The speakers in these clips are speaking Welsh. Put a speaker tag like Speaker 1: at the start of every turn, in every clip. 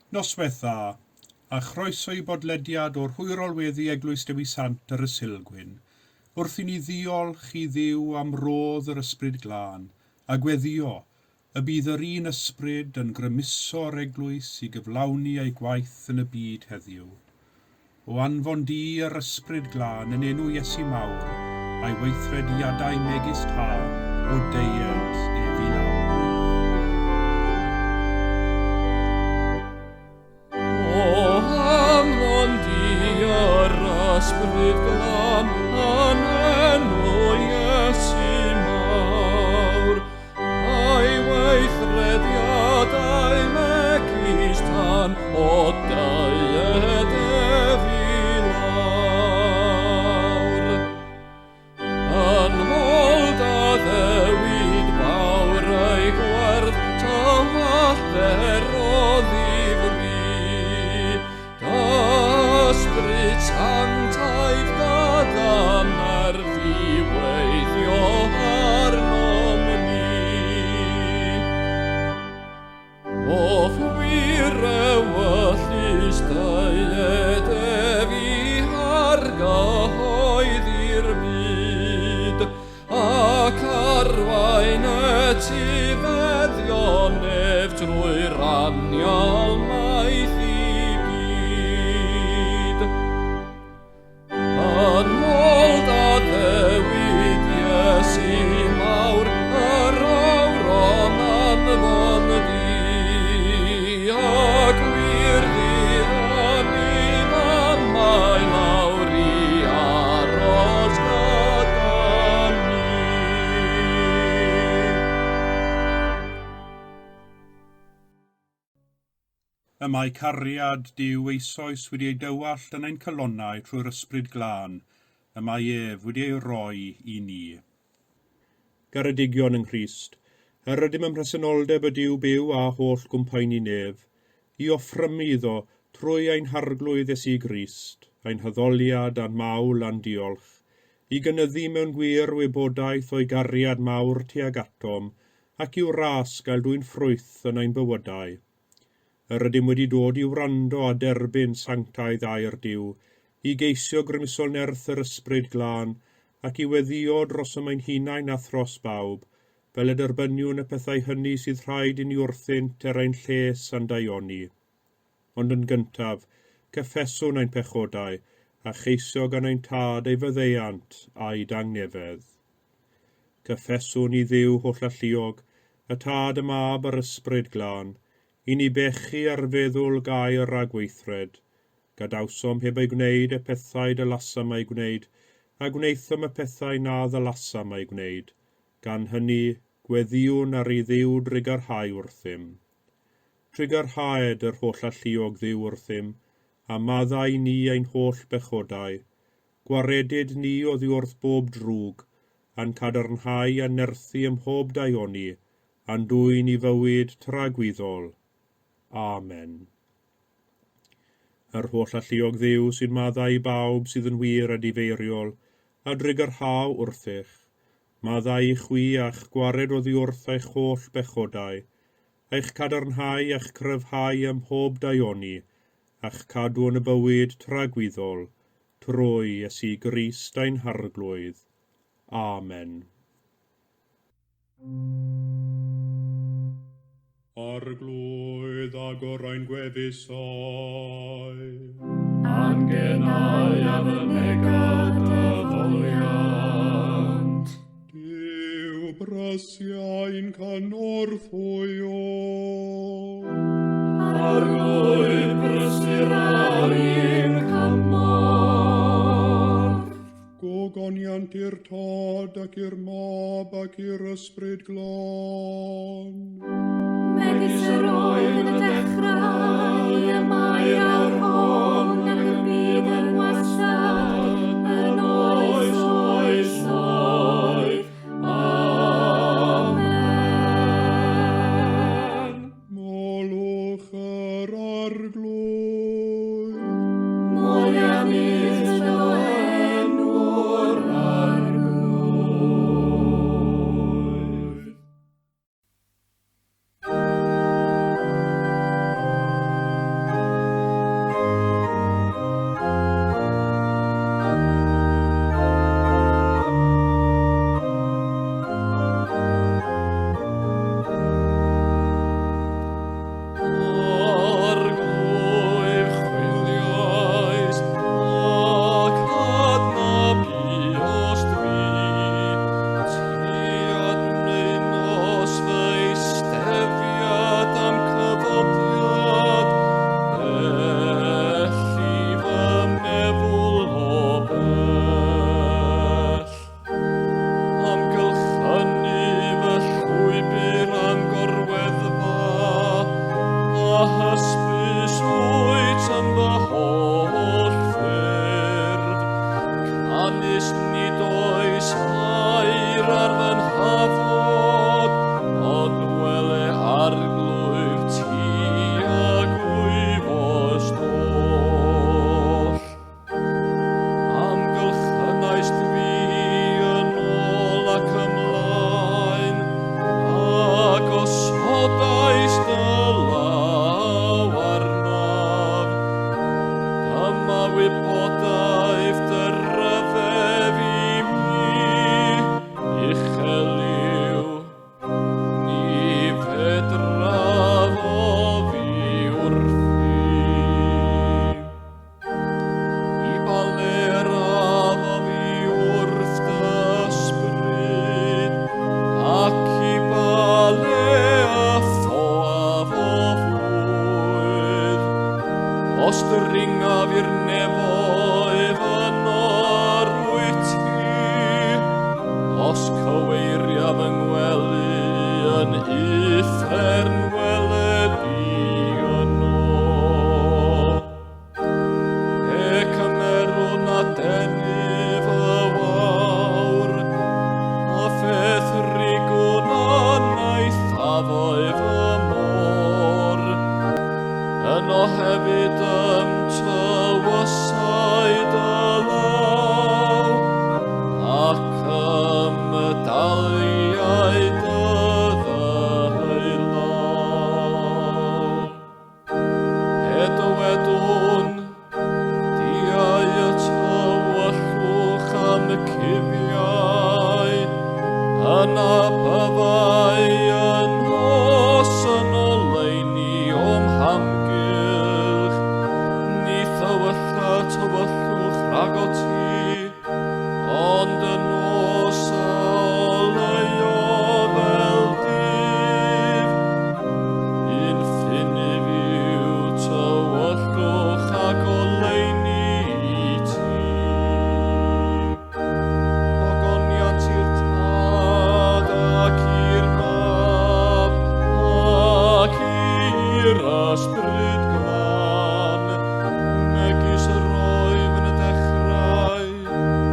Speaker 1: Noswaith dda, a chroeso i bodlediad o'r hwyrol weddi Eglwys Dewi Sant ar y Sulgwyn, wrth i ni ddiolch i Dduw am rodd yr Ysbryd Glân, a gweddïo y bydd yr un Ysbryd yn grymuso'r Eglwys i gyflawni ei gwaith yn y byd heddiw. O anfon di yr Ysbryd Glân yn enw Iesu mawr, a'i weithrediadau megis tân, o deued ef i lawr.
Speaker 2: O anfon di yr Ysbryd Glân yn enw Iesu mawr, a'i weithrediadau megis tân, o deued ef i lawr. Yn ôl addewid fawr ei gwerth, tywallter o ddifri. Ysbryd sanctaidd gyda nerth i weithio arnom ni. O'th wir ewyllys deued ef i argyhoeddi'r byd, ac arwain etifeddion ef trwy ranial maith i gyd. Yn ôl addewid Iesu mawr, yr awron anfon di, a gwir ddihannu mae lawr i aros gyda ni.
Speaker 1: Y mae cariad Duw eisoes wedi ei dywallt yn ein calonnau trwy'r Ysbryd Glân, y mae ef wedi ei roi i ni. Garedigion yng Nghrist, yr ydym ym mhresenoldeb y Duw byw a holl gwmpaeni nef, i offrymu iddo trwy ein Harglwydd Iesu Grist, ein haddoliad a'n mawl a'n diolch, i gynyddu mewn gwir wybodaeth o'i gariad mawr tuag atom, ac i'w ras gael dwyn ffrwyth yn ein bywydau. Yr ydym wedi dod i wrando a derbyn sanctaidd air Duw, i geisio grymusol nerth yr Ysbryd Glân, ac i weddïo drosom ein hunain a thros bawb, fel y derbyniwn y pethau hynny sydd rhaid i ni wrthynt er ein lles a'n daioni. Ond yn gyntaf, cyffeswn ein pechodau, a cheisio gan ein Tad ei faddeuant a'i dangnefedd. Cyffeswn i Dduw hollalluog, y Tad, y Mab a'r Ysbryd Glân, i ni bechu ar feddwl, gair a gweithred. Gadawsom heb eu gwneud y pethau dylasam eu gwneud, a gwnaethom y pethau na ddylasam eu gwneud. Gan hynny, gweddïwn ar i Dduw drugarhau wrthym. Trugarhaed yr hollalluog Dduw wrthym, a maddau ni ein holl bechodau. Gwaredid ni oddi wrth bob drwg, a'n cadarnhau a nerthu ym mhob daioni, a'n dwyn i fywyd tragwyddol. Amen. Yr holl alluog Dduw sy'n maddau i bawb sydd yn wir a difeiriol, a drugarhau wrthych. Maddau i chwi a'ch gwared oddi wrth eich holl bechodau, eich cadarnhau a'ch cryfhau ym mhob daioni, a'ch cadw yn y bywyd tragwyddol, trwy Iesu Grist ein Harglwydd. Amen. Arglwydd, agor ein gwefusau.
Speaker 2: A'n genau a fynega dy foliant.
Speaker 1: Duw brysiau'n cynorthwyo.
Speaker 2: Arglwydd brysur ar ein cymorth.
Speaker 1: Gogoniant i'r Tad ac i'r Mab ac i'r Ysbryd Glân.
Speaker 3: Megis yr oedd yn y dechrau, y mae ar hon ac y bydd yn wastad, yn oes oesoedd. Amen.
Speaker 1: Molwch yr Arglwydd.
Speaker 3: Moliannus fyddo enw'r Arglwydd.
Speaker 2: Hysbys wyt yn fy holl ffyrdd, canys nid oes air ar fy nhafod, ond wele Arglwydd ti a gwyfost oll. Amgylchynnaist fi yn ôl ac ymlaen, a gosodaist dy law arnaf. Dyma wybodaeth dy ryfedd i mi, uchel yw. Ni fedraf oddi wrthi. I ba le yr af oddi wrth dy ysbryd, ac i ba le y ffoaf o'th ŵydd? Os dringaf i'r nefoedd, yno yr wyt ti. Os cyweiriaf yng ngwely yn uffern, wele di yno. Pe cymerwn adenydd y wawr, a pheth rigwn yn eithafoedd y môr, yno hefyd ym tywysai dy law, ac ym daliai dy ddylaw. Pe dywedwn, diau y tywyllwch am y cuddiau, yna byddai y nos yn oleuni o'm hamgylch, ni thywylla tywyllwch rhagot ti, ond y nos a oleuo fel dydd. Un ffunydd yw tywyllwch a goleuni i ti. Gogoniant i'r Tad ac i'r Mab ac i'r Ysbryd Glân, megis yr oedd yn y dechrau,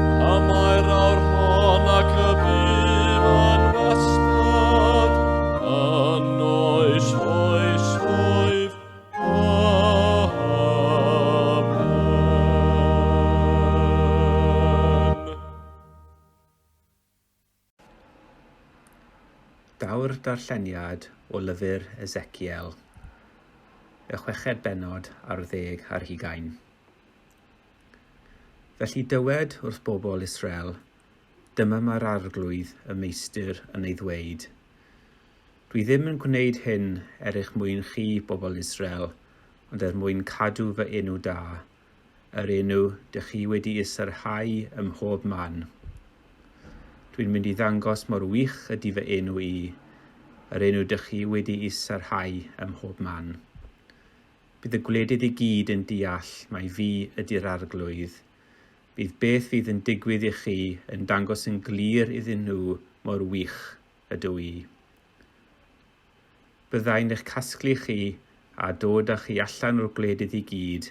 Speaker 2: y mae'r awr hon ac y bydd yn wastad, yn oes oesoedd. Amen.
Speaker 4: Daw'r darlleniad o lyfr Ezekiel, y chweched bennod ar ddeg ar hugain. Felly dywed wrth bobl Israel, dyma mae'r Arglwydd y Meistr yn ei ddweud. Dwi ddim yn gwneud hyn er eich mwyn chi, bobl Israel, ond er mwyn cadw fy enw da, yr enw dych chi wedi'i sarhau ym mhob man. Dwi'n mynd i ddangos mor wych ydy fy enw i, yr enw dych chi wedi'i sarhau ym mhob man. Bydd y gwledydd i gyd yn deall mai fi ydy'r Arglwydd. Bydd beth fydd yn digwydd i chi yn dangos yn glir iddyn nhw mor wych ydw i. Byddai'n eich casglu chi a dod â chi allan o'r gwledydd i gyd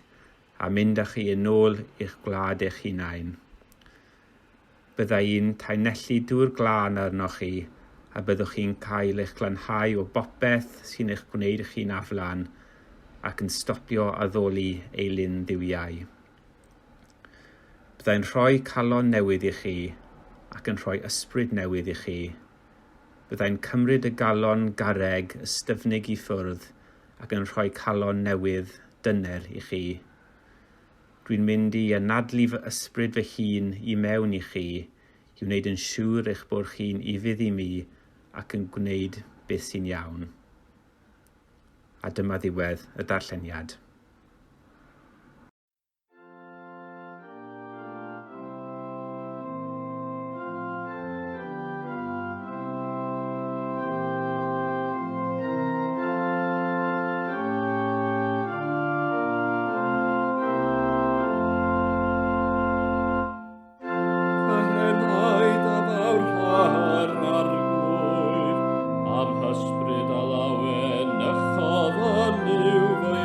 Speaker 4: a mynd â chi yn ôl i'ch gwlad eich hunain. Byddai'n taenellu dŵr glân arnoch chi a byddwch chi'n cael eich glanhau o bopeth sy'n eich gwneud chi'n aflan ac yn stopio addoli eilun dduwiau. Byddai'n rhoi calon newydd i chi ac yn rhoi ysbryd newydd i chi. Byddai'n cymryd y galon garreg ystyfnig i ffwrdd ac yn rhoi calon newydd dyner i chi. Dwi'n mynd i anadlu fy ysbryd fy hun i mewn i chi i wneud yn siŵr eich bod chi'n ufudd i mi ac yn gwneud beth sy'n iawn. A dyma ddiwedd y darlleniad.
Speaker 2: Fy henaid a fawrha'r Arglwydd, am hysbryd a lawenychodd yn yw fy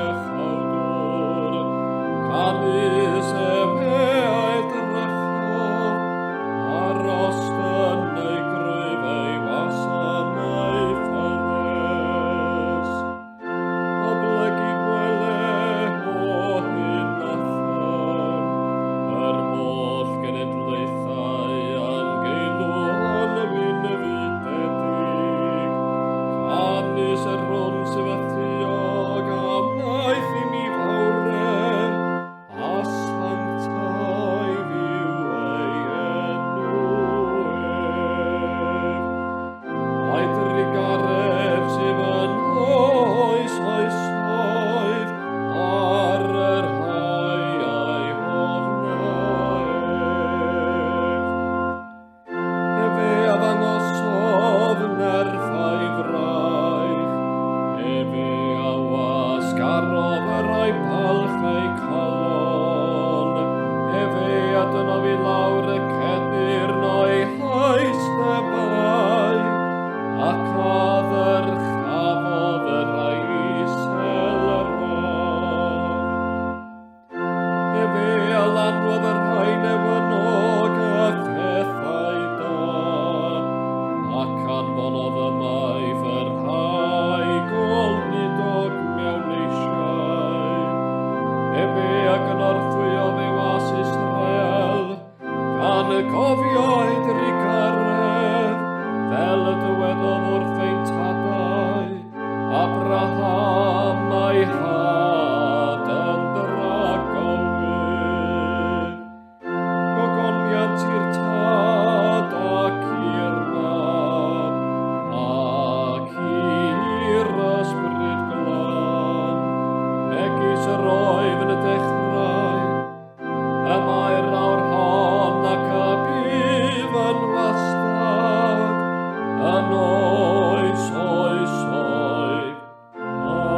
Speaker 2: gynorthwyodd ei was Israel, gan y cofio ei drugaredd, fel y dywedodd wrth ein tadau, Abraham a'i had yn dragywydd. Gogoniant i'r Tad ac i'r Mab ac i'r Ysbryd Glân, megis yr oedd yn y dechrau, y mae'r awr hon ac y bydd yn wastad, yn oes oesoedd. Amen.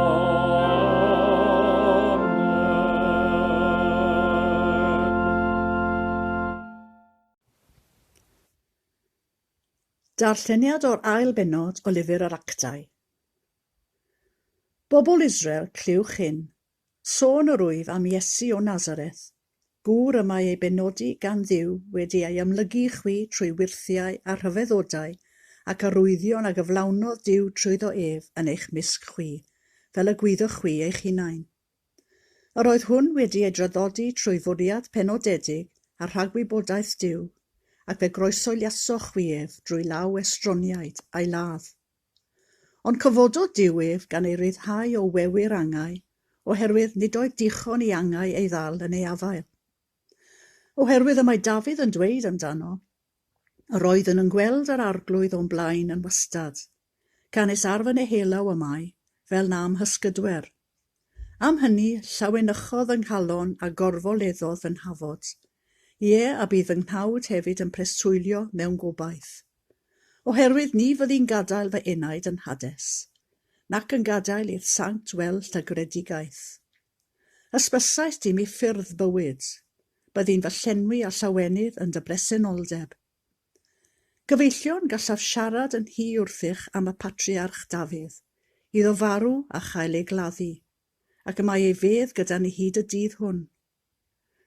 Speaker 5: Darlleniad o'r ail bennod o Lyfr yr Actau. Bobl Israel, clywch hyn. Sôn yr wyf am Iesu o Nazareth, gŵr y mae ei benodi gan Dduw wedi ei amlygu i chwi trwy wyrthiau a rhyfeddodau ac arwyddion a gyflawnodd Duw trwyddo ef yn eich mysg chwi, fel y gwyddoch chwi eich hunain. Yr oedd hwn wedi ei draddodi trwy fwriad penodedig a rhagwybodaeth Duw, ac fe groeshoeliasoch chwi ef drwy law estroniaid a'i ladd. Ond cyfododd Duw ef gan ei ryddhau o wewyr angau, oherwydd nid oedd dichon i angau ei ddal yn ei afael. Oherwydd y mae Dafydd yn dweud amdano, Yr oeddwn yn gweld yr Arglwydd o'm blaen yn wastad, canys ar fy neheullaw y mae, fel na'm hysgydwer. Am hynny, llawenychodd fy nghalon a gorfoleddodd fy nhafod. Ie, a bydd fy nghnawd hefyd yn preswylio mewn gobaith. Oherwydd ni fyddi'n gadael fy enaid yn Hades, nac yn gadael i'r sanct weld llygredigaeth. Hysbysaist i mi ffyrdd bywyd. Byddi'n fy llenwi â llawenydd yn dy bresenoldeb. Gyfeillion, gallaf siarad yn hy wrthych am y patriarch Dafydd, iddo farw a chael ei gladdu, ac y mae ei fedd gyda ni hyd y dydd hwn.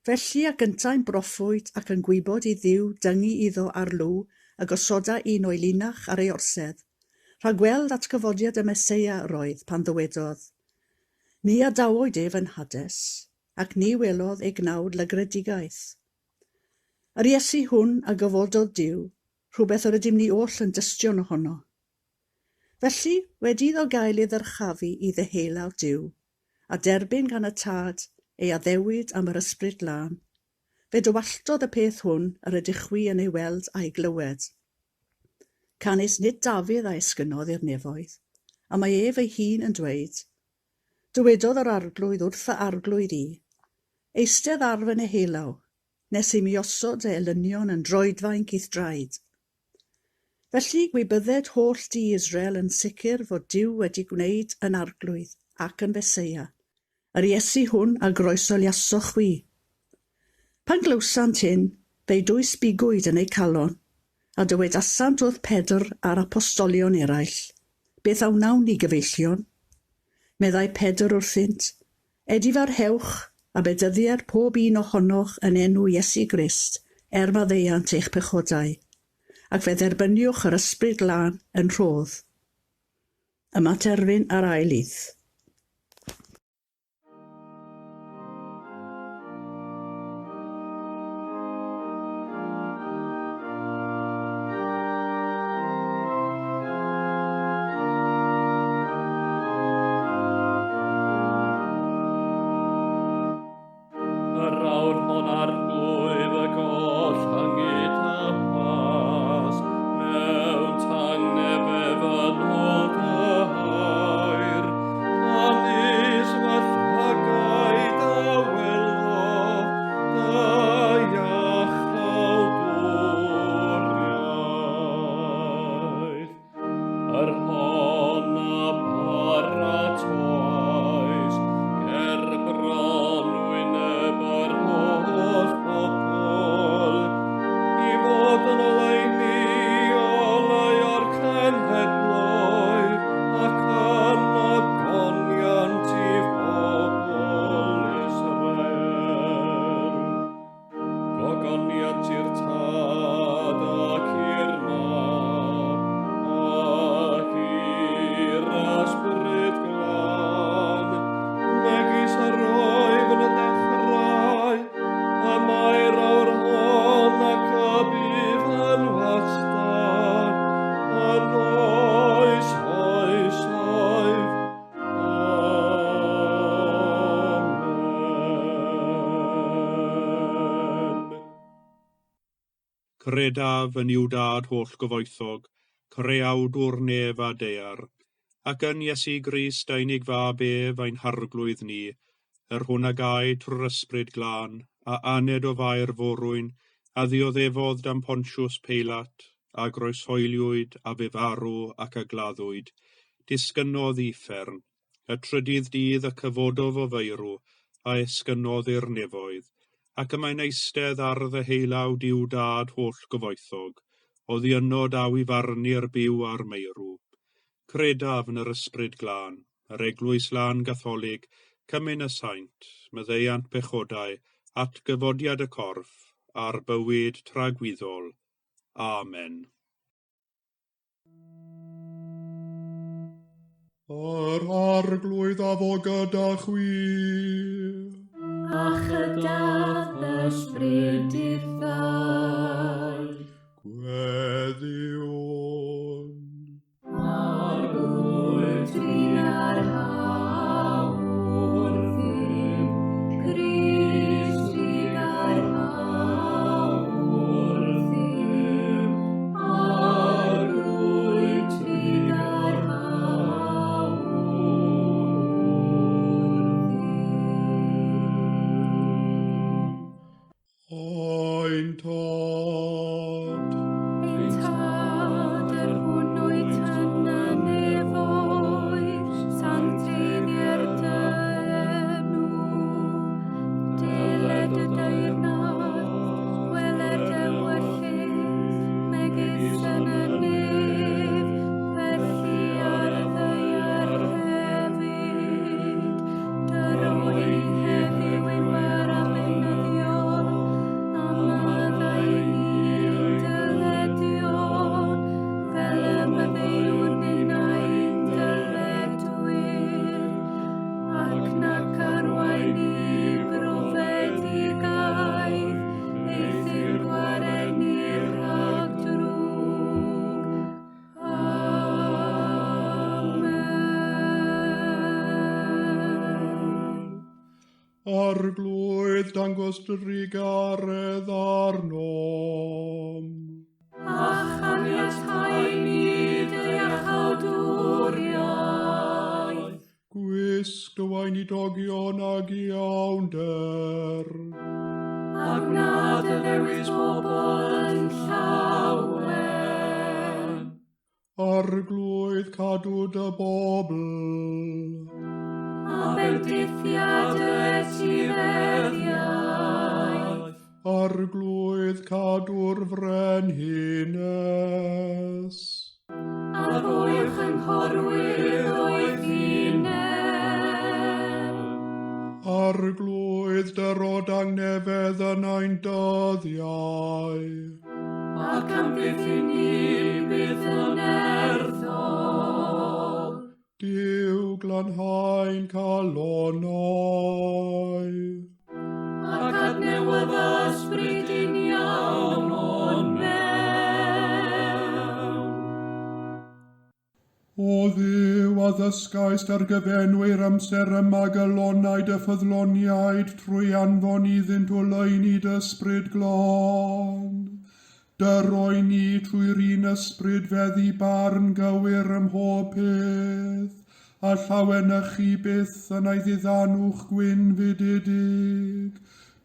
Speaker 5: Felly ac yntau'n broffwyd ac yn gwybod i Dduw dyngu iddo ar lw y gosoda un o'i linach ar ei orsedd, rhagweld atgyfodiad y Meseia yr oedd pan ddywedodd, Ni adawyd ef yn Hades, ac ni welodd ei gnawd lygredigaeth. Yr Iesu hwn a gyfododd Duw, rhywbeth yr ydym ni oll yn dystion ohono. Felly, wedi iddo gael ei ddyrchafu i ddeheulaw Duw, a derbyn gan y Tad ei addewid am yr Ysbryd Glân, fe dywalltodd y peth hwn yr ydych chwi yn ei weld a'i glywed. Canys nid Dafydd a esgynnodd i'r nefoedd, a mae ef ei hun yn dweud, Dywedodd yr Arglwydd wrth fy Arglwydd i, Eistedd ar fy neheullaw, nes i mi osod dy elynion yn droedfainc i'th draed. Felly gwybydded holl dŷ Israel yn sicr fod Duw wedi gwneud yn Arglwydd ac yn Feseia, yr Iesu hwn a groesoliasoch chwi. Pan glywsant hyn, fe'i dwysbigwyd yn eu calon, a dywedasant wrth Pedr a'r apostolion eraill, Beth a wnawn ni, gyfeillion? Meddai Pedr wrthynt, Edifarhewch, a bedyddier pob un ohonoch yn enw Iesu Grist, er maddeuant eich pechodau, ac fe dderbyniwch yr Ysbryd Glân yn rhodd. Yma terfyn ar ail lith.
Speaker 2: Yr awr hon arglwydd y goll hyngu tapas, mewn tangnefedd yn ôl dy air, canys fy llygaid a welodd dy iachawdwriaeth. Yr hon a paratoais ger bron wyneb yr holl bobloedd.
Speaker 1: Credaf yn Nuw Dad holl-gyfoethog, creawdwr nef a daear, ac yn Iesu Grist ei unig fab ef ein harglwydd ni, yr hwn a gaed trwy'r Ysbryd Glân, a aned o Fair forwyn, a ddioddefodd dan Pontius Peilat, a groeshoeliwyd, a fu farw, ac a gladdwyd, disgynnodd i uffern, y trydydd dydd y cyfododd o feirw, a esgynnodd i'r nefoedd, ac y mae'n eistedd ar ddeheulaw Duw Dad holl-gyfoethog, oddi yno daw i farnu'r byw a'r meirw. Credaf yn yr Ysbryd Glân, yr Eglwys Lân Gatholig, cymun y saint, maddeuant pechodau, atgyfodiad y corff, a'r bywyd tragwyddol. Amen.
Speaker 6: Yr Arglwydd a fo gyda chwi.
Speaker 3: A chyda ysbryd dithau.
Speaker 6: Gweddïwn.
Speaker 3: Arglwydd trugarha wrthym, Crist trugarha wrthym, Arglwydd trugarha wrthym.
Speaker 6: Ein Tad.
Speaker 3: Ein Tad, yr hwn wyt yn y nefoedd, sancteiddier dy enw. Deled dy deyrnas, gweler dy ewyllys, megis yn y nef, felly ar y ddaear hefyd. Dyro i ni heddiw ein bara beunyddiol, a maddau i ni ein dyledion, fel y maddeuwn ninnau i'n dyledwyr. Ac nac arwain ni i brofedigaeth, eithr gwared ni rhag drwg. Amen.
Speaker 6: Arglwydd, dangos drugaredd arnom.
Speaker 3: A chaniatáu ni dy iachawdwriaeth.
Speaker 6: Gwisg dy weinidogion ag iawnder.
Speaker 3: A gwna dy ddewis bobl yn llawen.
Speaker 6: Arglwydd, cadw dy bobl.
Speaker 3: A bendithia dy etifeddiaeth.
Speaker 6: Arglwydd, cadw'r frenhines.
Speaker 3: A ddwy chynghorwyr oedd uned.
Speaker 6: Arglwydd, dyro dangnefedd yn ein dyddiau.
Speaker 3: Ac amddiffyn ni byth yn nerthol.
Speaker 6: Duw, glanhau'n calonnau.
Speaker 3: Ac adnewydda ysbryd uniawn o'n mewn.
Speaker 6: O Dduw, a ddysgaist ar gyfenwi'r amser yma galonnau dy ffyddloniaid trwy anfon iddynt oleuni dy ysbryd glân. Dyroi ni trwy'r un ysbryd feddu barn gywir ym mhob peth, a llawenychu byth yn ei ddiddanwch gwynfydedig,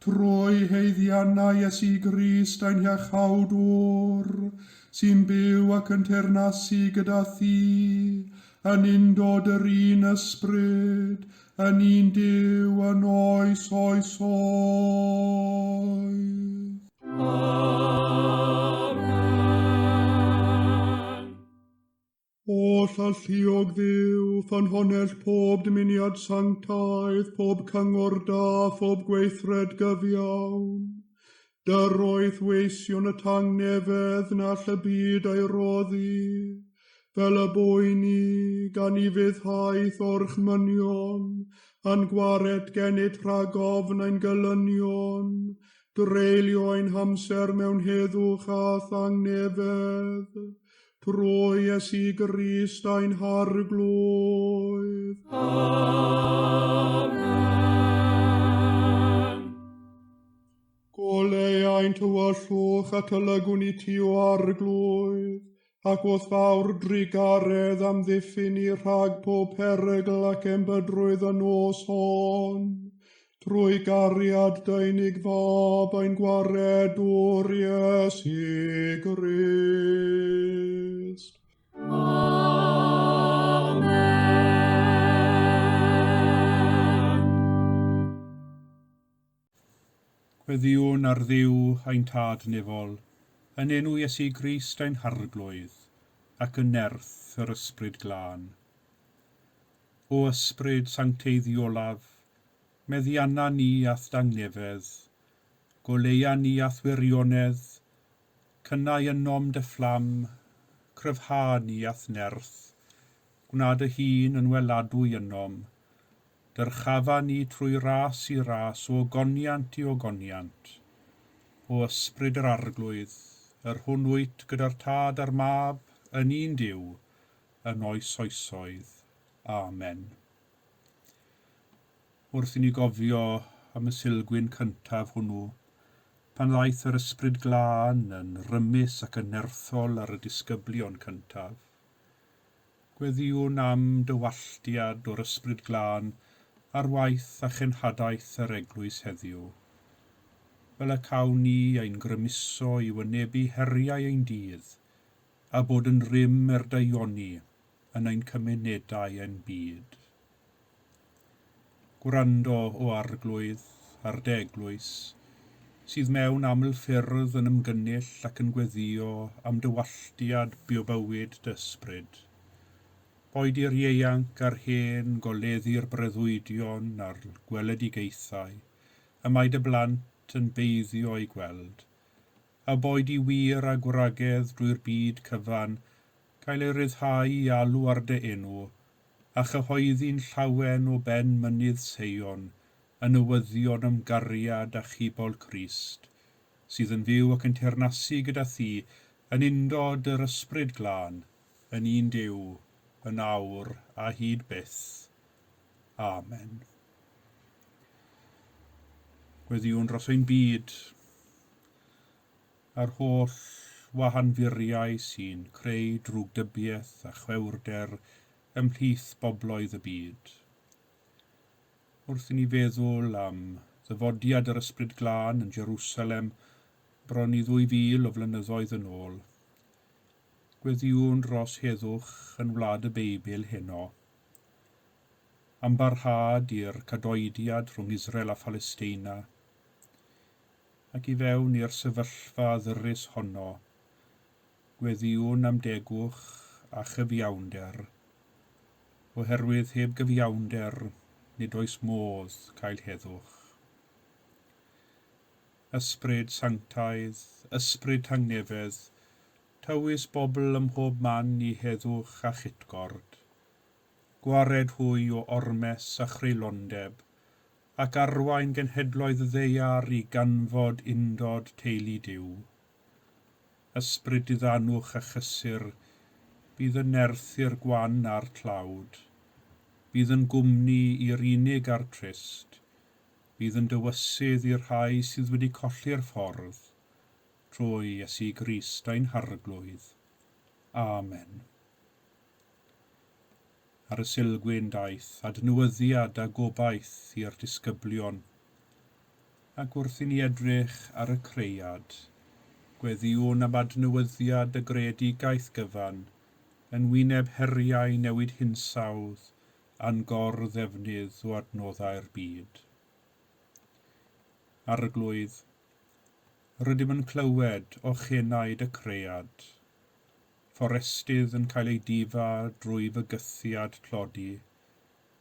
Speaker 6: trwy haeddiannau Iesu Grist ein Hiachawdwr, sy'n byw ac yn teyrnasu gyda thi, yn undod yr un ysbryd, yn un Duw yn oes oes oes.
Speaker 2: Amen.
Speaker 6: Oll alluog Dduw, ffynhonnell pob dymuniad sanctaidd, pob cyngor da, phob gweithred gyfiawn. Dyroedd weision y tangnefedd na all y byd ei roddi, fel y boeni gan ufuddhaeth orchmynion, a'n gwared gennyt rhag ofn ein gelynion, dreulio ein hamser mewn heddwch a thangnefedd, trwy Iesu Grist ein Harglwydd.
Speaker 2: Amen.
Speaker 6: Goleuai ein tywyllwch atolygwn i ti, o Arglwydd, ac wrth fawr drugaredd amddiffyn ni rhag pob perygl ac enbydrwydd y nos hon, trwy gariad dy unig Fab ein Gwaredwr Iesu Grist.
Speaker 3: Amen.
Speaker 1: Gweddïwn ar Dduw ein Tad nefol, yn enw Iesu Grist ein Harglwydd, ac yn nerth yr Ysbryd Glân. O Ysbryd sancteiddiolaf, meddianna ni a'th dangnefedd, goleua ni a'th wirionedd, cynnau ynom dy fflam, cryfha ni a'th nerth, gwna dy hun yn weladwy ynom, dyrchafa ni trwy ras i ras o ogoniant i ogoniant. O Ysbryd yr Arglwydd, yr hwn wyt gyda'r Tad a'r Mab yn un Duw, yn oes oesoedd. Amen. Wrth i ni gofio am y Sulgwyn cyntaf hwnnw, pan ddaeth yr Ysbryd Glân yn rymus ac yn nerthol ar y disgyblion cyntaf, gweddïwn am dywalltiad o'r Ysbryd Glân ar waith a chenhadaeth yr Eglwys heddiw, fel y cawn ni ein grymuso i wynebu heriau ein dydd a bod yn rym er daioni yn ein cymunedau ein byd. Gwrando, o Arglwydd, ar dy eglwys, sydd mewn aml ffyrdd yn ymgynnull ac yn gweddïo am dywalltiad biobywyd dy ysbryd. Boed i'r ieuanc a'r hen goleddu'r breuddwydion a'r gweledigaethau y mae dy blant yn beiddio eu gweld, a boed i wŷr a gwragedd drwy'r byd cyfan gael eu rhyddhau i alw ar dy enw, a chyhoeddi'n llawen o ben mynydd Seion y newyddion am gariad a chibol Crist, sydd yn fyw ac yn teyrnasu gyda thi yn undod yr Ysbryd Glân, yn un Duw, yn awr a hyd byth. Amen. Gweddïwn dros ein byd, a'r holl wahanfuriau sy'n creu drwgdybiaeth a chwewrder ymhlith bobloedd y byd. Wrth i ni feddwl am ddyfodiad yr Ysbryd Glân yn Jerusalem bron i 2000 o flynyddoedd yn ôl, gweddïwn dros heddwch yn wlad y Beibl heno, am barhad i'r cadoediad rhwng Israel a Phalesteina, ac i fewn i'r sefyllfa ddyrys honno, gweddïwn am degwch a chyfiawnder, oherwydd heb gyfiawnder nid oes modd cael heddwch. Ysbryd sanctaidd, ysbryd tangnefedd, tywys bobl ym mhob man i heddwch a chytgord. Gwared hwy o ormes a chreulondeb, ac arwain genhedloedd y ddaear i ganfod undod teulu Duw. Ysbryd diddanwch a chysur, bydd yn nerth i'r gwan a'r tlawd, bydd yn gwmni i'r unig a'r trist, bydd yn dywysydd i'r rhai sydd wedi colli'r ffordd, trwy Iesu Grist ein Harglwydd. Amen. Ar y Sulgwyn daeth adnewyddiad a gobaith i'r disgyblion. Ac wrth i ni edrych ar y creuad, gweddïwn am adnewyddiad y greadigaeth gyfan yn wyneb heriau newid hinsawdd a'n gor-ddefnydd o adnoddau'r byd. Arglwydd, rydym yn clywed ochenaid y cread. Fforestydd yn cael eu difa drwy fygythiad tlodi,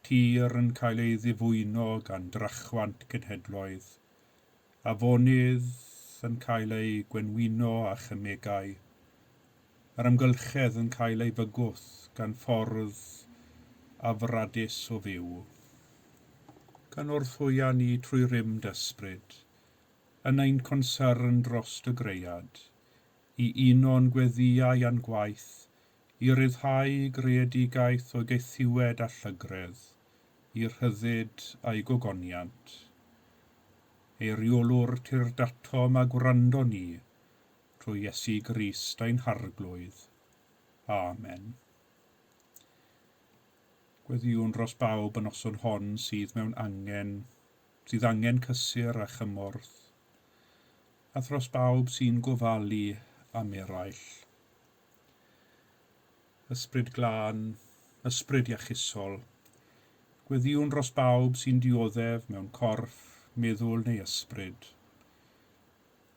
Speaker 1: tir yn cael ei ddifwyno gan drachwant cenhedloedd, afonydd yn cael eu gwenwyno â chemegau, yr amgylchedd yn cael ei fygwth gan ffordd afradus o fyw. Cynorthwya ni trwy rym dy ysbryd, yn ein consyrn dros dy greuad, i uno'n gweddïau a'n gwaith, i ryddhau greadigaeth o gaethiwed a llygredd, i rhyddid a'i gogoniant. Eiriolwr tyrd atom a gwrando ni, trwy Iesu Grist ein Harglwydd. Amen. Gweddïwn dros bawb y noson hon sydd mewn angen, sydd angen cysur a chymorth, a thros bawb sy'n gofalu am eraill. Ysbryd glân, ysbryd iachusol, gweddïwn dros bawb sy'n dioddef mewn corff, meddwl neu ysbryd.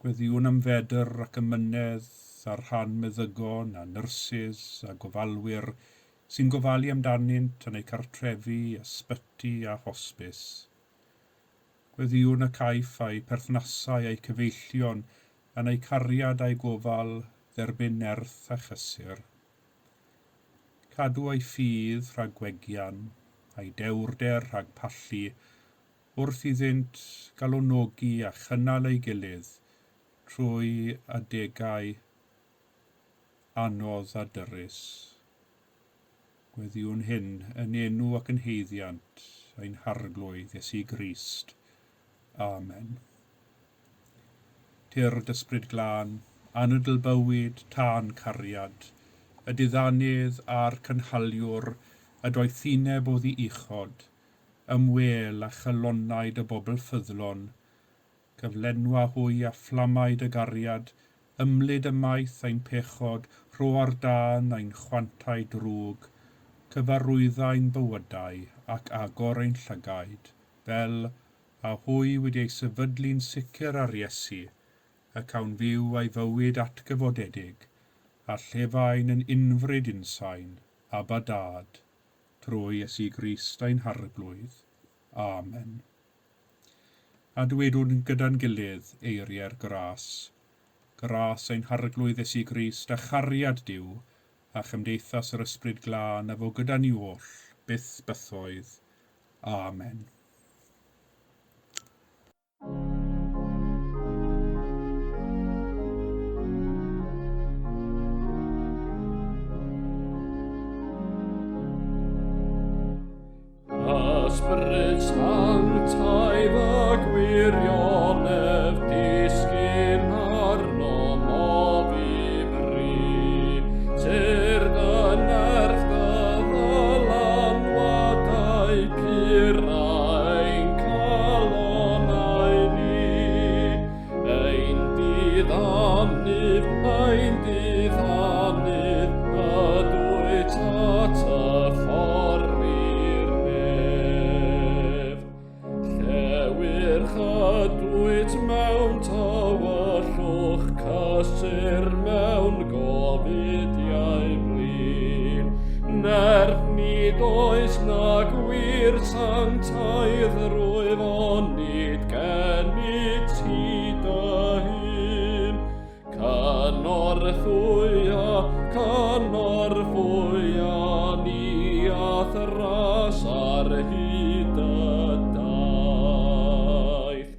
Speaker 1: Gweddïwn am fedr ac amynedd ar rhan meddygon a nyrsys a gofalwyr sy'n gofalu amdanynt yn eu cartrefi, ysbyty a hosbis. Gweddïwn y caiff a'u perthnasau a'u cyfeillion yn eu cariad a'u gofal dderbyn nerth a chysur. Cadw ei ffydd rhag gwegian, a'i dewrder rhag pallu, wrth iddynt galonogi a chynnal ei gilydd trwy adegau anodd a dyrys. Gweddïwn hyn yn enw ac yn haeddiant ein Harglwydd Iesu Grist. Amen. Tyrd Ysbryd Glân, anadl bywyd, tân cariad, y diddanydd a'r cynhaliwr, y doethineb oddi uchod, ymwêl â chalonnau dy bobl ffyddlon, cyflenwa hwy â fflamau dy gariad, ymlid ymaith ein pechod, rho ar dân ein chwantau drwg, cyfarwyddai'n bywydau ac agor ein llygaid, fel a hwy wedi ei sefydlu'n sicr ar Iesu, y cawn fyw a'i fywyd atgyfodedig, a llefain yn unfryd unsain, Abba Dad, trwy Iesu Grist ein Harglwydd. Amen. A dywedwn gyda'n gilydd eiriau'r gras. Gras ein Harglwydd Iesu Grist a chariad Duw a chymdeithas yr Ysbryd Glân a fo gyda ni oll, byth bythoedd. Amen.
Speaker 2: Ysbryd sanctaidd a gwirionedd disgyn arnom o ddifri. Tyrd y nerth dy ddylanwadau pur ein calonnau ni. Ein diddanydd, ein diddanydd, ydwyt at y ffordd i'r nef. Llewyrch ydwyt mewn tywyllwch, cysur mewn gofidiau blin. Nerth nid oes na gwir sanctaidd rwyf onid gennyt ti dy hun. Cynorthwya, cynorthwya ni a'th ras ar hyd y daith.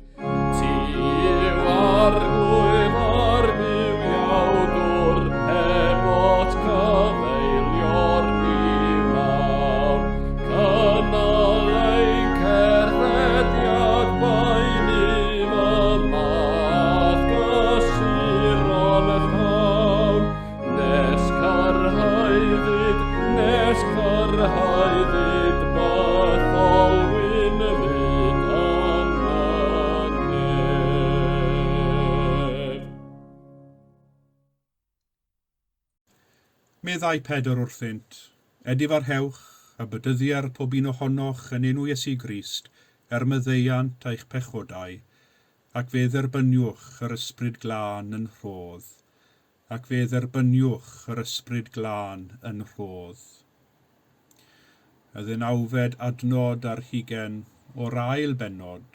Speaker 2: Ti yw Arglwydd a'r Duw iawdwr, heb ot cyfeilior ni wnawn. Cynnal ein cerddediad baenydd yma a'th gysuron llawn, nes cyrhaeddyd, nes cyrhaeddyd bythol wynfyd yn y nef.
Speaker 1: Meddai Pedr wrthynt, Edifarhewch, a bedyddier pob un ohonoch yn enw Iesu Grist, er maddeuant eich pechodau, ac fe dderbyniwch yr Ysbryd Glân yn rhodd. Ac fe dderbyniwch yr Ysbryd Glân yn rhodd. Y ddeunawfed adnod ar hugain o'r ail bennod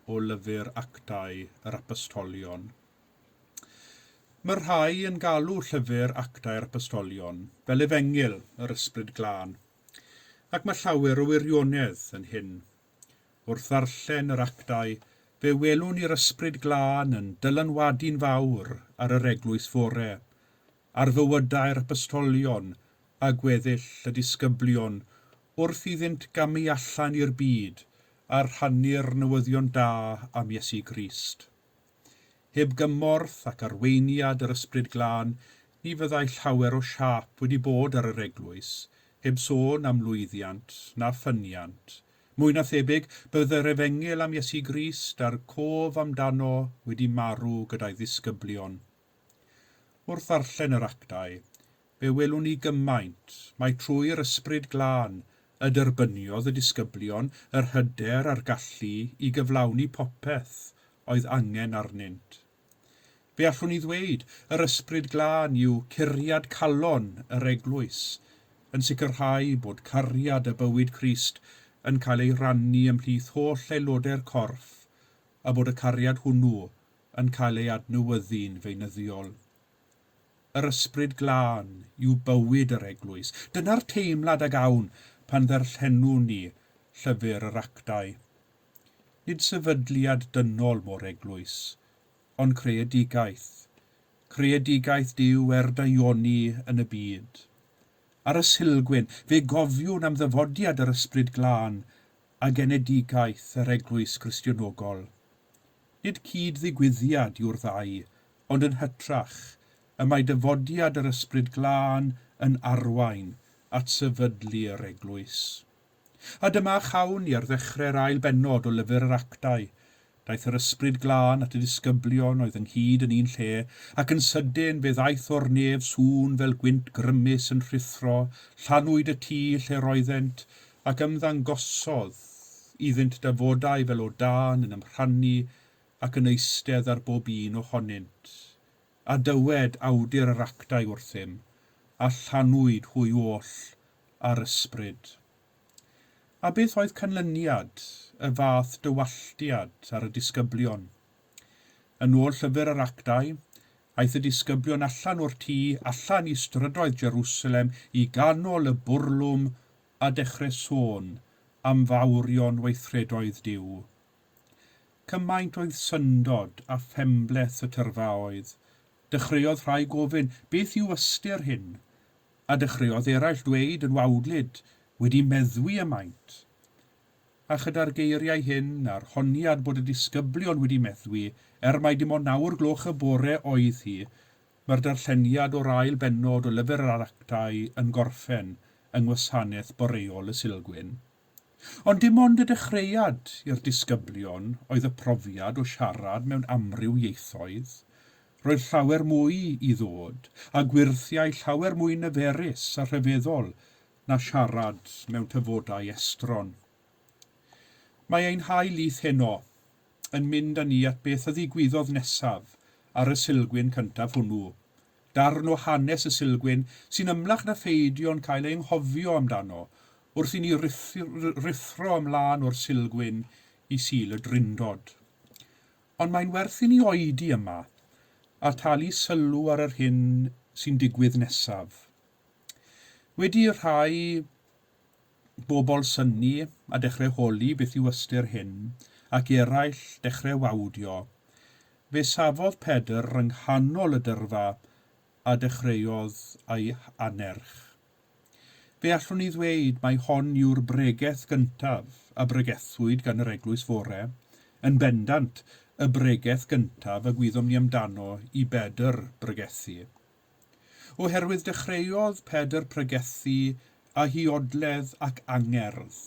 Speaker 1: o lyfr Actau yr Apostolion. Mae rhai yn galw llyfr Actau'r Apostolion fel Efengyl yr Ysbryd Glân, ac mae llawer o wirionedd yn hyn. Wrth ddarllen yr Actau, fe welwn i'r Ysbryd Glân yn dylanwadu'n fawr ar yr eglwys fore, ar fywydau'r Apostolion a gweddill y disgyblion wrth iddynt gamu allan i'r byd a rhannu'r newyddion da am Iesu Grist. Heb gymorth ac arweiniad yr Ysbryd Glân, ni fyddai llawer o siâp wedi bod ar yr eglwys, heb sôn am lwyddiant na ffyniant. Mwy na thebyg, byddai'r efengyl am Iesu Grist a'r cof amdano wedi marw gyda'i ddisgyblion. Wrth ddarllen yr actau, fe welwn ni gymaint mai trwy'r Ysbryd Glân y derbyniodd y disgyblion yr hyder a'r gallu i gyflawni popeth oedd angen arnynt. Fe allwn ni ddweud, yr Ysbryd Glân yw curiad calon yr eglwys, yn sicrhau bod cariad a bywyd Crist yn cael ei rannu ymhlith holl aelodau'r corff a bod y cariad hwnnw yn cael ei adnewyddu'n feunyddiol. Yr Ysbryd Glân yw bywyd yr eglwys. Dyna'r teimlad a gawn pan ddarllenwn ni llyfr yr Actau. Nid sefydliad dynol mo'r eglwys, ond creadigaeth. Creadigaeth Duw er daioni yn y byd. Ar y Sulgwyn, fe gofiwn am ddyfodiad yr Ysbryd Glân a genedigaeth yr Eglwys Gristionogol. Nid cyd-ddigwyddiad yw'r ddau, ond yn hytrach, y mae dyfodiad yr Ysbryd Glân yn arwain at sefydlu'r eglwys. A dyma chawn ni ar ddechrau'r ail bennod o lyfr yr Actau. Daeth yr Ysbryd Glân at y disgyblion oedd ynghyd yn un lle, ac yn sydyn fe ddaeth o'r nef sŵn fel gwynt grymus yn rhuthro, llanwyd y tŷ lle roeddent, ac ymddangosodd iddynt dafodau fel o dân yn ymrhannu ac yn eistedd ar bob un ohonynt. A dywed awdur yr Actau wrthym, a llanwyd hwy oll â'r Ysbryd. A beth oedd canlyniad y fath dywalltiad ar y disgyblion? Yn ôl llyfr yr Actau, aeth y disgyblion allan o'r tŷ, allan i strydoedd Jerusalem, i ganol y bwrlwm, a dechrau sôn am fawrion weithredoedd Duw. Cymaint oedd syndod a phenbleth y tyrfaoedd. Dechreuodd rhai gofyn, Beth yw ystyr hyn? A dechreuodd eraill dweud yn wawdlyd, Wedi meddwi y maent. A chyda'r geiriau hyn, a'r honiad bod y disgyblion wedi meddwi, er mai dim ond naw'r gloch y bore oedd hi, mae'r darlleniad o'r ail bennod o Lyfr yr Actau yn gorffen yng ngwasanaeth boreol y Sulgwyn. Ond dim ond y dechreuad i'r disgyblion oedd y profiad o siarad mewn amryw ieithoedd. Roedd llawer mwy i ddod, a gwyrthiau llawer mwy niferus a rhyfeddol na siarad mewn tafodau estron. Mae ein hail lith heno yn mynd â ni at beth a ddigwyddodd nesaf ar y Sulgwyn cyntaf hwnnw, darn o hanes y Sulgwyn sy'n ymlach na pheidio'n cael ei anghofio amdano wrth i ni ruthro ymlaen o'r Sulgwyn i Sul y Drindod. Ond mae'n werth i ni oedi yma a talu sylw ar yr hyn sy'n digwydd nesaf. Wedi i'r rhai bobl synnu a dechrau holi beth yw ystyr hyn, ac eraill dechrau wawdio, fe safodd Pedr yng nghanol y dyrfa a dechreuodd ei annerch. Fe allwn ni ddweud mai hon yw'r bregeth gyntaf a bregethwyd gan yr Eglwys Fore, yn bendant y bregeth gyntaf y gwyddom ni amdano i Bedr bregethu. Oherwydd dechreuodd Pedr pregethu â huodledd ac angerdd,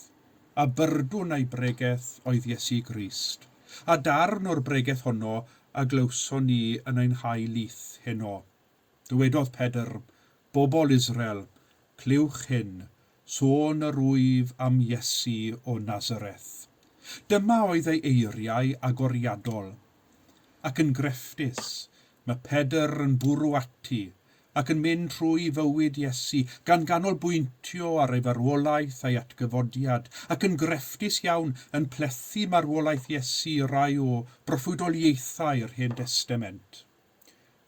Speaker 1: a byrdwn ei bregeth oedd Iesu Grist, a darn o'r bregeth honno a glywson ni yn ein hail lith heno. Dywedodd Pedr, Bobl Israel, clywch hyn, sôn yr wyf am Iesu o Nazareth. Dyma oedd ei eiriau agoriadol, ac yn grefftus, Mae Pedr yn bwrw ati ac yn mynd trwy fywyd Iesu, gan ganolbwyntio ar ei farwolaeth a'i atgyfodiad, ac yn grefftus iawn yn plethu marwolaeth Iesu i rai o broffwydoliaethau'r Hen Destament.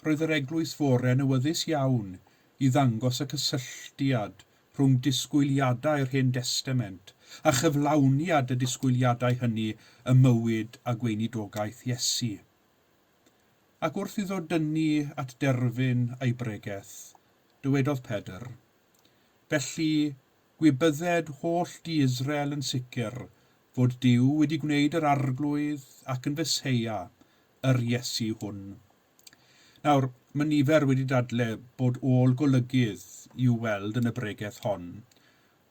Speaker 1: Roedd yr eglwys fore yn awyddus iawn i ddangos y cysylltiad rhwng disgwyliadau'r Hen Destament a chyflawniad y disgwyliadau hynny ym mywyd a gweinidogaeth Iesu. Ac wrth iddo dynnu at derfyn ei bregeth, dywedodd Pedr, Felly, gwybydded holl dŷ Israel yn sicr fod Duw wedi gwneud yr Arglwydd ac yn Feseia yr Iesu hwn. Nawr, mae nifer wedi dadle bod ôl golygydd i'w weld yn y bregeth hon,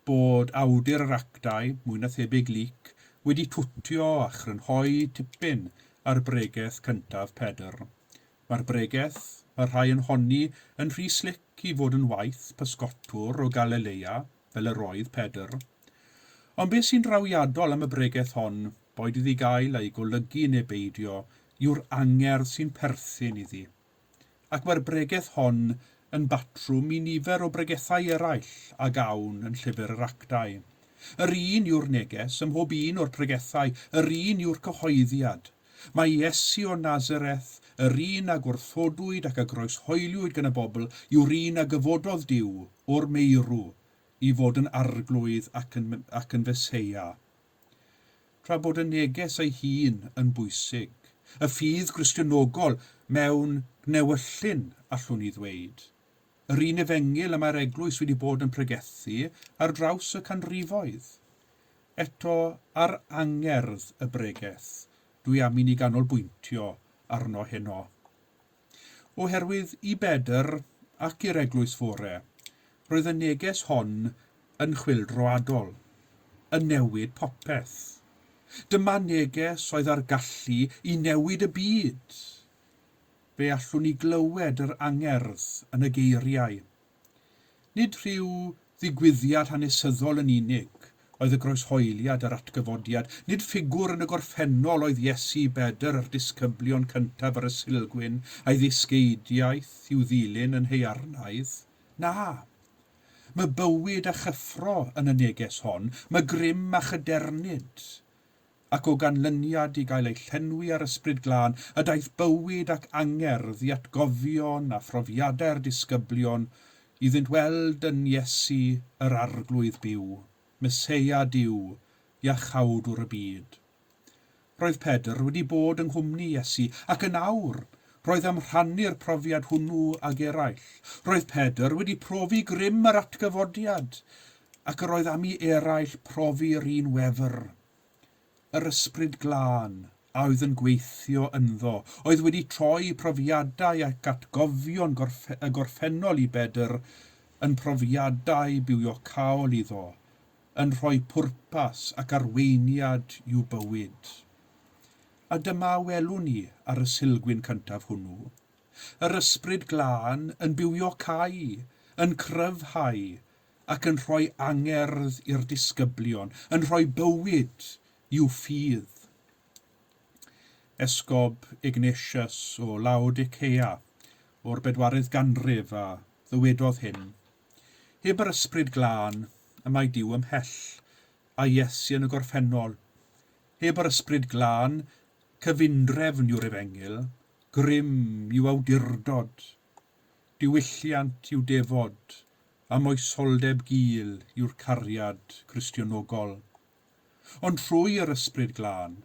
Speaker 1: bod awdur yr actau, mwy na thebyg Luc, wedi twtio a chrynhoi tipyn ar bregeth cyntaf Pedr. Mae'r bregeth, mae rhai yn honni, yn rhy slic i fod yn waith pysgotwr o Galilea, fel yr oedd Pedr. Ond beth sy'n drawiadol am y bregeth hon, boed iddi gael ei golygu neu beidio, yw'r angerdd sy'n perthyn iddi. Ac mae'r bregeth hon yn batrwm i nifer o bregethau eraill a gawn yn Llyfr yr Actau. Yr un yw'r neges ym mhob un o'r pregethau, yr un yw'r cyhoeddiad. Mae Iesu o Nazareth, yr un a gwrthodwyd ac a groeshoeliwyd gan y bobl, yw'r un a gyfododd Duw o'r meirw i fod yn Arglwydd ac yn, ac yn Feseia. Tra bod y neges ei hun yn bwysig, y ffydd Gristionogol mewn gnewyllyn, allwn ni ddweud. Yr un efengyl y mae'r eglwys wedi bod yn pregethu ar draws y canrifoedd. Eto, ar angerdd y bregeth, dwi am i ni ganolbwyntio arno heno. Oherwydd i Bedr ac i'r eglwys fore, roedd y neges hon yn chwyldroadol, yn newid popeth. Dyma neges oedd â'r gallu i newid y byd. Fe allwn ni glywed yr angerdd yn y geiriau. Nid rhyw ddigwyddiad hanesyddol yn unig oedd y groeshoeliad a'r atgyfodiad, nid ffigwr yn y gorffennol oedd Iesu Bedr a'r disgyblion cyntaf ar y Sulgwyn a'i ddysgeidiaeth i'w ddilyn yn haearnaidd. Na! Mae bywyd a chyffro yn y neges hon, mae grym a chadernid. Ac o ganlyniad i gael eu llenwi â'r Ysbryd Glân, y daeth bywyd ac angerdd i atgofion a phrofiadau'r disgyblion iddynt weld yn Iesu yr Arglwydd byw, Meseia Duw, Iachawdwr y byd. Roedd Pedr wedi bod yng nghwmni Iesu, ac yn awr, roedd am rhannu'r profiad hwnnw ag eraill. Roedd Pedr wedi profi grym yr atgyfodiad, ac yr oedd am i eraill profi'r un wefr. Yr Ysbryd Glân a oedd yn gweithio ynddo, oedd wedi troi profiadau ac atgofion y gorffennol i Bedr yn profiadau bywiocaol iddo, yn rhoi pwrpas ac arweiniad i'w bywyd. A dyma welwn ni ar y Sulgwyn cyntaf hwnnw. Yr Ysbryd Glân yn bywiocáu, yn cryfhau, ac yn rhoi angerdd i'r disgyblion, yn rhoi bywyd i'w ffydd. Esgob Ignatius o Laodicea o'r bedwaredd ganrif a ddywedodd hyn, Heb yr Ysbryd Glân, y mae Duw ymhell, a Iesu yn y gorffennol. Heb yr Ysbryd Glân, cyfundrefn yw'r Efengyl, grym yw awdurdod, diwylliant yw defod, a moesoldeb gul yw'r cariad Cristionogol. Ond trwy yr Ysbryd Glân,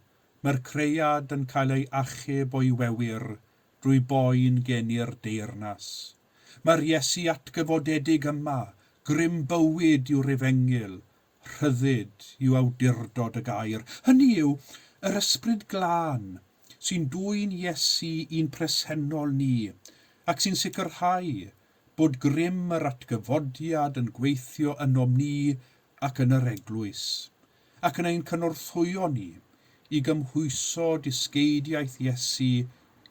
Speaker 1: mae'r creuad yn cael ei achub o'i wewyr drwy boen geni'r deyrnas. Mae'r Iesu atgyfodedig yma, grym bywyd yw'r Efengyl, rhyddid yw awdurdod y gair. Hynny yw, yr Ysbryd Glân sy'n dwyn Iesu i'n presennol ni, ac sy'n sicrhau bod grym yr atgyfodiad yn gweithio ynom ni ac yn yr eglwys, ac yn ein cynorthwyo ni i gymhwyso dysgeidiaeth Iesu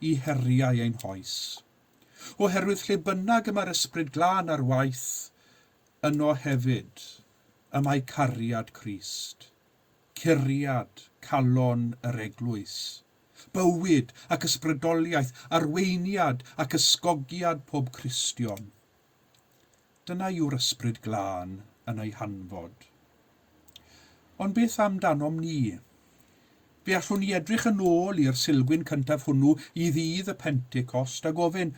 Speaker 1: i heriau ein hoes. Oherwydd lle bynnag y mae'r Ysbryd Glân ar waith, yno hefyd y mae cariad Crist, curiad calon yr eglwys. Bywyd ac ysbrydoliaeth, arweiniad ac ysgogiad pob Cristion. Dyna yw'r Ysbryd Glân yn ei hanfod. Ond beth amdanom ni? Fe allwn ni edrych yn ôl i'r Sulgwyn cyntaf hwnnw i ddydd y Pentecost a gofyn,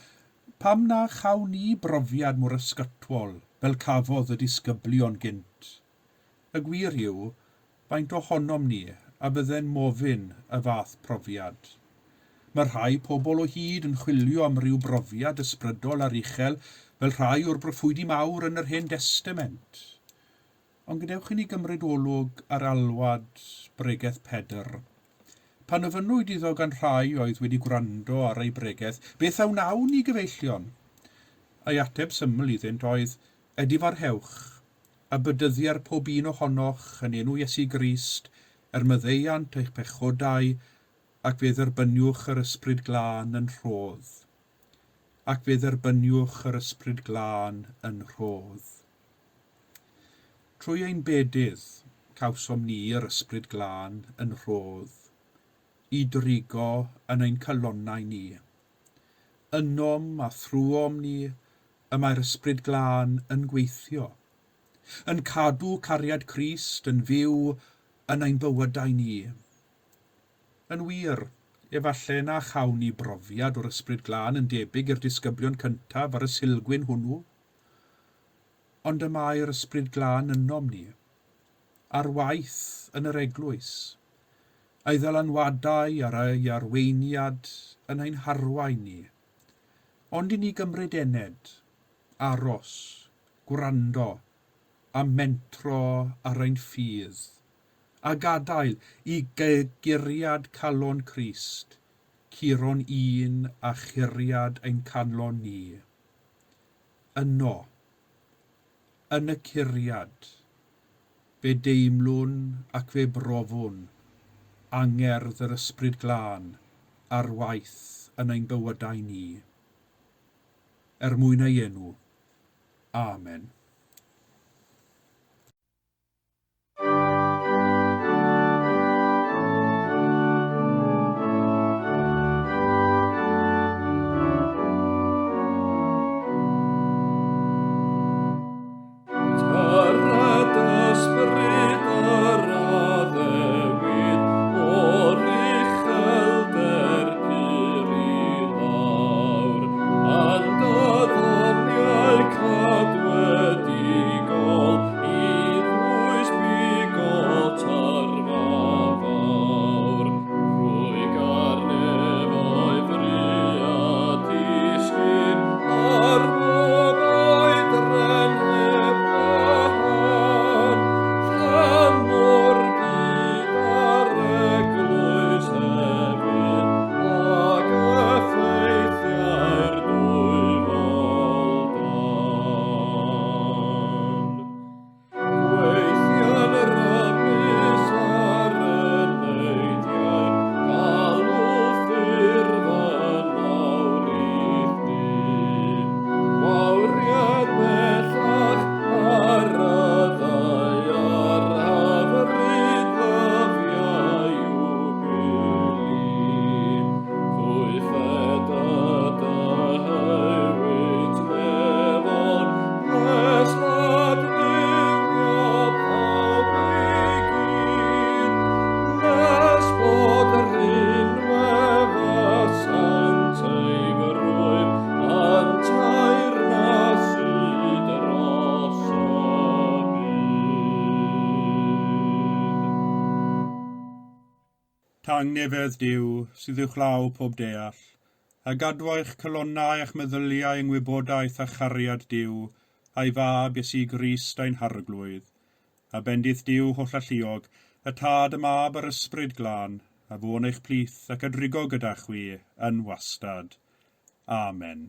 Speaker 1: pam na chawn ni brofiad mor ysgytwol fel cafodd y disgyblion gynt? Y gwir yw, faint ohonom ni a fydde'n mofyn y fath profiad? Mae rhai pobl o hyd yn chwilio am ryw brofiad ysbrydol aruchel fel rhai o'r broffwydi mawr yn yr Hen Destament. Ond gadewch i ni gymryd olwg ar alwad bregeth Pedr. Pan ofynnwyd iddo gan rhai oedd wedi gwrando ar ei bregeth, beth a wnawn ni gyfeillion? Ei ateb syml iddynt oedd, Edifarhewch, a bedyddier pob un ohonoch yn enw Iesu Grist, er maddeuant eich pechodau, ac fe dderbyniwch yr Ysbryd Glân yn rhodd. Ac fe dderbyniwch yr Ysbryd Glân yn rhodd. Trwy ein bedydd, cawsom ni yr Ysbryd Glân yn rhodd, i drigo yn ein calonnau ni. Ynom a thrwom ni y mae'r Ysbryd Glân yn gweithio, yn cadw cariad Crist yn fyw yn ein bywydau ni. Yn wir, efallai na chawn ni brofiad o'r Ysbryd Glân yn debyg i'r disgyblion cyntaf ar y Sulgwyn hwnnw. Ond y mae'r Ysbryd Glân ynom ni, ar waith yn yr eglwys, a'i ddylanwadau ar ei arweiniad yn ein harwain ni. Ond i ni gymryd ened, aros, gwrando, a mentro ar ein ffydd, a gadael i guriad calon Crist curo'n un â churiad ein calon ni. Yno, yn y curiad, fe deimlwn ac fe brofwn angerdd yr Ysbryd Glân ar waith yn ein bywydau ni. Er mwyn ei enw. Amen.
Speaker 2: Tyred ysbryd yr addewid o'r uchelder pur i lawr, a'n dyddoniau cadwedigol i ddwys bigo tyrfa fawr. Rwy garnefau fry a disgyn ar bob oedran heb wahân, llanw'r byd a'r eglwys hefyd, ag effeithiau'r dwyfol dân. Gweithion rymus ar y neidiau, galw ffurf yn awr i chdi. Gwawriad bellach ar y ddaear, hyfryd ddyfiau jwbili. Llwythed y dyhewyt nefon, nes adfywio pawb i gyd, nes bod rhinwedd y sancteiddrwydd yn teyrnasu dros y byd.
Speaker 1: Tangnefedd Duw, sydd uwchlaw pob deall, a gadwa'ch calonnau a'ch meddyliau yng ngwybodaeth a chariad Duw, a'i Fab Iesu Grist ein Harglwydd. A bendith Duw hollalluog, y Tad, y Mab a'r Ysbryd Glân, a fo'n eich plith ac a drigo gyda chwi yn wastad. Amen.